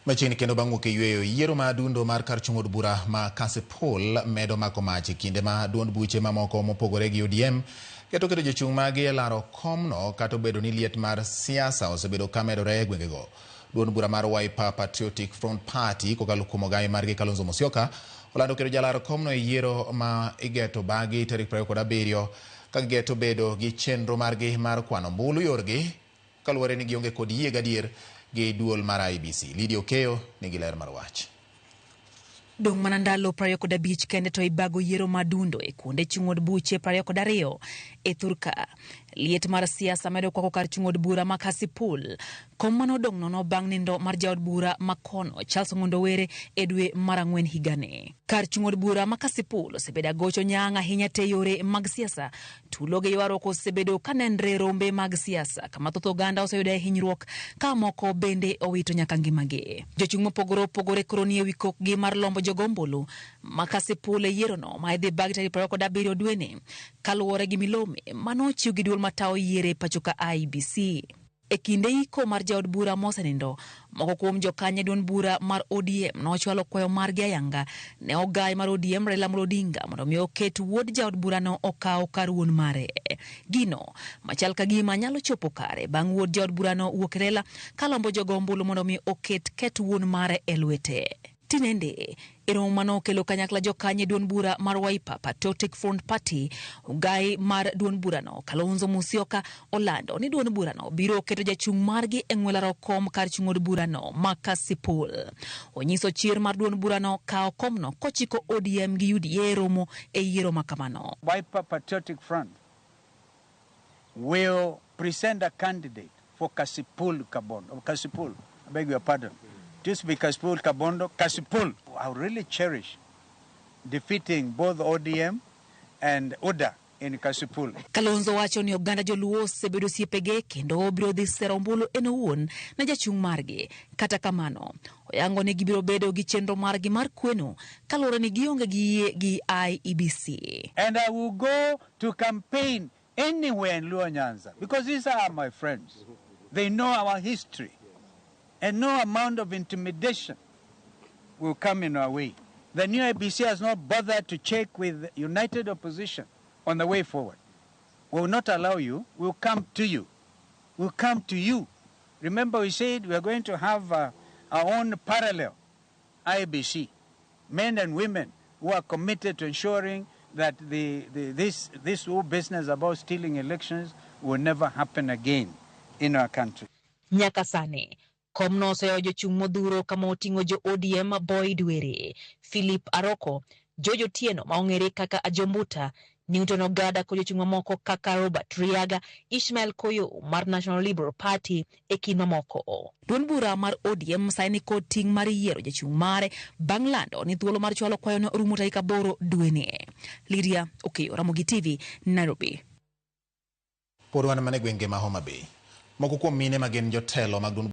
Machiegni kendo bang' wuok e yweyo, yiero ma adundo mar kar chung' od bura ma Kasipul medo mako mach e kinde ma duond buche mamoko mopogore gi ODM keto keto jochung' maggi e laro komno kata obedo ni liet mar siasa osebedo ka medore e gwengego. Duond bura mar Wiper Patriotic Front Party kokalo kuom ogai margi Kalonzo Musyoka olando keto jalar komno e yiero ma igeto bagi tarik 27 ka gigeto bedo gi chenro margi mar kwano ombulu yorgi kaluwore ni gionge kod yie gadier gi duol mar IEBC. Lydia Okeyo nigi ler mar wach. Dong' mana ndalo 25 kende to ibago yiero madundo e kuonde chung' od buche 22 e thurka. Liet mar siasa medo kwako kar chung' od bura ma Kasipul. Kom mane odong' nono bang' nindo mar jaod bura ma kono Charles Ong'ondo Were e dwe mar ang'wen higani. Kar chung' od bura ma Kasipul osebedo agocho nyang' ahinya te yore mag siasa. Tulo gi ywaruok osebedo ka nenre e rombe mag siasa kama thoth oganda oseyudoe hinyruok ka moko bende owito nyaka ngimagi. Jochung' mopogore opogore koro nie wi kokgi mar lombo jogo ombulu ma Kasipul e yierono ma idhi bagi tarik 27 dweni kaluwore gi milome mane ochiw gi duol matayo yiero e pachoka IEBC. E kinde iko mar jaod bura mosenindo, moko kuom jokanyo e duond bura mar ODM nochwalo kwayo margi ayanga ne ogai mar ODM Raila Amolo Odinga mondo mi oket wuod jaod burano okaw kar wuon mare. Gino machal ka gima nyalo chopo kare bang' wuod jaod burano wuok e lela kalombo jogo ombulu mondo mi oket ket wuon mare e lwete. Tinende, e romo mane okelo kanyakla jokanyo e duond bura mar Wiper Patriotic Front Party, ogai mar duond burano Kalonzo Musyoka olando ni duond burano biro keto jachung' margi e ng'we laro kom kar chung' od burano ma Kasipul. Onyiso chir mar duond burano kawo komno kochiko ODM gi UDA e romo e yiero ma kamano. Wiper Patriotic Front will present a candidate for Kasipul Kabondo. Kasipul, I beg your pardon. Just be Kasipul Kabondo, Kasipul. I really cherish defeating both ODM and UDA in Kasipul. Kalonzo wacho ni oganda joluo osebedo osiepege kendo obiro dhi sero ombulu en owuon ne jachung' margi. Kata kamano, oyango ni gibiro bedo gi chenro margi mar kweno kaluwore ni gionge gi yie gi IEBC. And I will go to campaign anywhere in Luo Nyanza because these are my friends. They know our history. And no amount of intimidation will come in our way. The new IEBC has not bothered to check with united opposition on the way forward. We will not allow you. We will come to you. We will come to you. Remember, we said we are going to have our own parallel IEBC, men and women who are committed to ensuring that this whole business about stealing elections will never happen again in our country. Nyaka sani, komno oseyo jochung' modhuro kama oting'o jo ODM Boyd Were, Philip Aroko, George Otieno ma ong'ere kaka Ajombuta, Newton Ogada kod jochung' mamoko kaka Robert Riaga, Ishmael Koyo mar National Liberal Party e kind mamoko. Duond bura mar ODM sani ni kod ting' mar yiero jachung' mare bang' lando ni thuolo mar chwalo kwayono rumo tarik 8 dweni. Lydia Okeyo, Ramogi TV, Nairobi. Pod wan mana e gwenge ma Homa Bay. Moko kuom mine ma gin jotelo mag duond